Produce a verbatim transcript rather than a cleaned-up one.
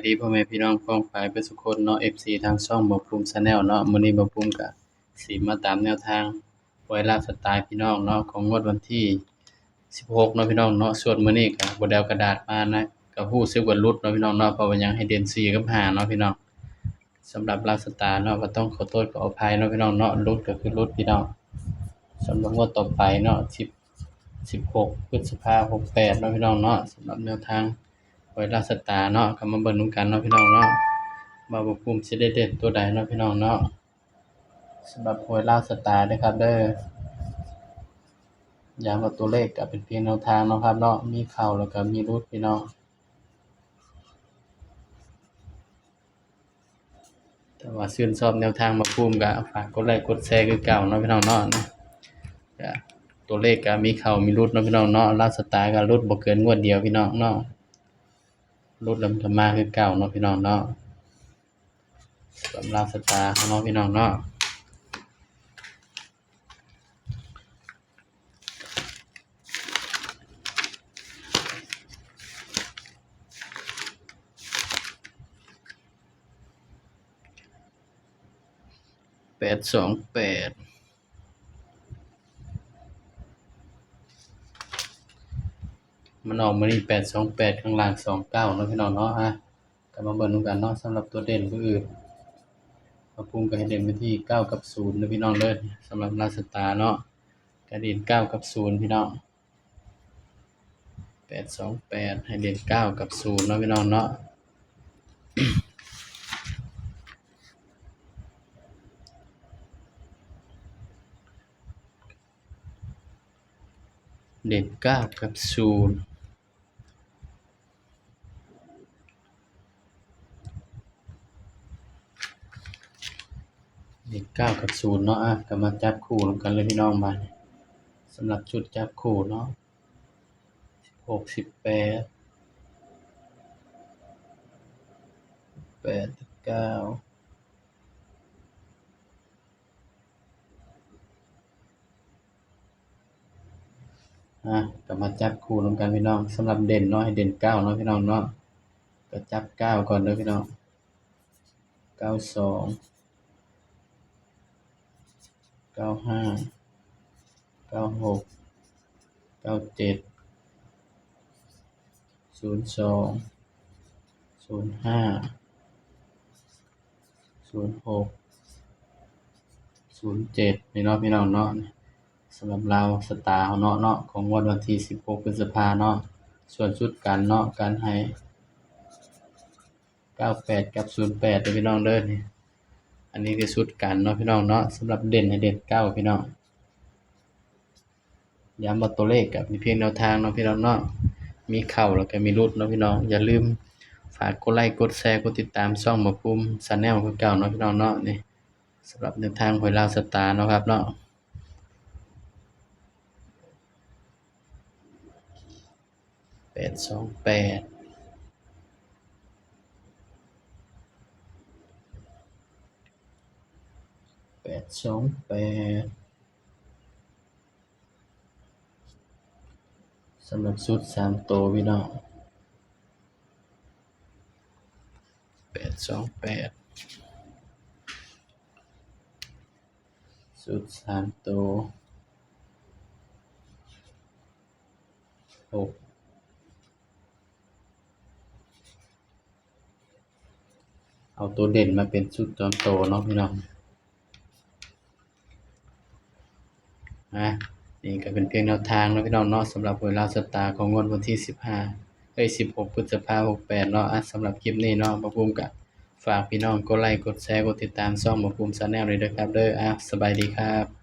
ดีพ่อแม่พี่น้องป้องปายเบิดสุคนเนาะ เอฟซี ทางช่องบ่าวภูมิ Channel เนาะ มื้อนี้บ่าวภูมิก็สิมาตามแนวทางหวยลาวสตาร์พี่น้องเนาะ ของงวดวันที่สิบหกเนาะพี่น้องเนาะ ส่วนมื้อนี้ก็บ่ได้เอากระดาษมานะ ก็รู้สึกว่าหลุดเนาะพี่น้องเนาะ เพราะว่ายังให้เด่นสี่กับห้าเนาะพี่น้อง สำหรับลาวสตาร์เนาะ ก็ต้องขอโทษขออภัยเนาะพี่น้องเนาะ หลุดก็คือหลุดพี่น้อง สำหรับงวดต่อไปเนาะ สิบ สิบหก พฤษภา หกแปดเนาะพี่น้องเนาะ สำหรับแนวทางหวยลาวสตาร์เนาะ ก็มาเบิ่งนำกันเนาะพี่น้องเนาะ ว่าบ่าวภูมิสิได้เด่นตัวใดเนาะพี่น้องเนาะ สำหรับหวยลาวสตาร์เด้อครับเด้อ ย้ำว่าตัวเลขก็เป็นเพียงแนวทางเนาะครับเนาะ มีเข้าแล้วก็มีหลุดพี่น้อง แต่ว่าชื่นชอบแนวทางบ่าวภูมิก็ฝากกดไลค์กดแชร์คือเก่าเนาะพี่น้องเนาะ นะ ก็ตัวเลขก็มีเข้ามีหลุดเนาะพี่น้องเนาะ ลาวสตาร์ก็หลุดบ่เกินงวดเดียวพี่น้องเนาะ หลุดแล้วมันก็มาคือเก่าเนาะพี่น้องเนาะ สำหรับลาวสตาร์เฮาเนาะพี่น้องเนาะ แปดสองแปด มันออกมื้อนี้ แปดสองแปด ข้างล่าง สองเก้าเนาะพี่น้องเนาะ อ่ะ ก็มาเบิ่งนำกันเนาะ สำหรับตัวเด่นผู้อื่น บ่าวภูมิก็ให้เด่นไปที่ เก้า กับ ศูนย์ เด้อพี่น้องเด้อ สำหรับลาวสตาร์เนาะ ก็เด่น เก้า กับ ศูนย์ พี่น้อง แปดสองแปด ให้เด่น เก้า กับ ศูนย์ เนาะพี่น้องเนาะ เด่น เก้า กับ ศูนย์ เด่น เก้า กับ ศูนย์ เนาะ อ่ะ ก็มาจับคู่นำกันเลยพี่น้อง บาดนี้ สำหรับชุดจับคู่เนาะ สิบหก สิบแปด แปด เก้า อ่ะ ก็มาจับคู่นำกันพี่น้อง สำหรับเด่นเนาะ ให้เด่น เก้า เนาะพี่น้องเนาะ ก็จับ เก้า ก่อนเด้อพี่น้อง เก้าสอง เก้าห้า เก้าหก เก้าเจ็ด ศูนย์สอง ศูนย์ห้า ศูนย์หก ศูนย์เจ็ด นี่เนาะพี่น้องเนาะ สำหรับลาวสตาร์เฮาเนาะ เนาะ ของงวดวันที่สิบหกพฤษภาเนาะ ส่วนชุดกันเนาะ กันให้ เก้าแปด กับ ศูนย์แปด เด้อพี่น้องเด้อ นี่ อันนี้คือชุดกันเนาะพี่น้องเนาะ สำหรับเด่นให้เด่น เก้า พี่น้อง ย้ำว่าตัวเลขก็เป็นเพียงแนวทางเนาะพี่น้องเนาะ มีเข้าแล้วก็มีหลุดเนาะพี่น้อง อย่าลืมฝากกดไลค์กดแชร์กดติดตามช่องบ่าวภูมิ Channel คือเก่าเนาะพี่น้องเนาะ นี่ สำหรับแนวทางหวยลาวสตาร์เนาะครับเนาะ แปดสองแปด แปดสองแปด สำหรับชุดสามตัวพี่น้อง แปดสองแปด ชุดสามตัว หก เอาตัวเด่นมาเป็นชุดสามตัวเนาะพี่น้อง นะ นี่ก็เป็นเพียงแนวทางเนาะพี่น้องเนาะ สำหรับหวยลาวสตาร์ของงวดวันที่สิบห้า เอ้ย สิบหกพฤษภา หกแปดเนาะ อ่ะ สำหรับคลิปนี้เนาะ บ่าวภูมิก็ฝากพี่น้องกดไลค์กดแชร์กดติดตามช่องบ่าวภูมิ Channel เลยเด้อครับเด้อ อ่ะ สบายดีครับ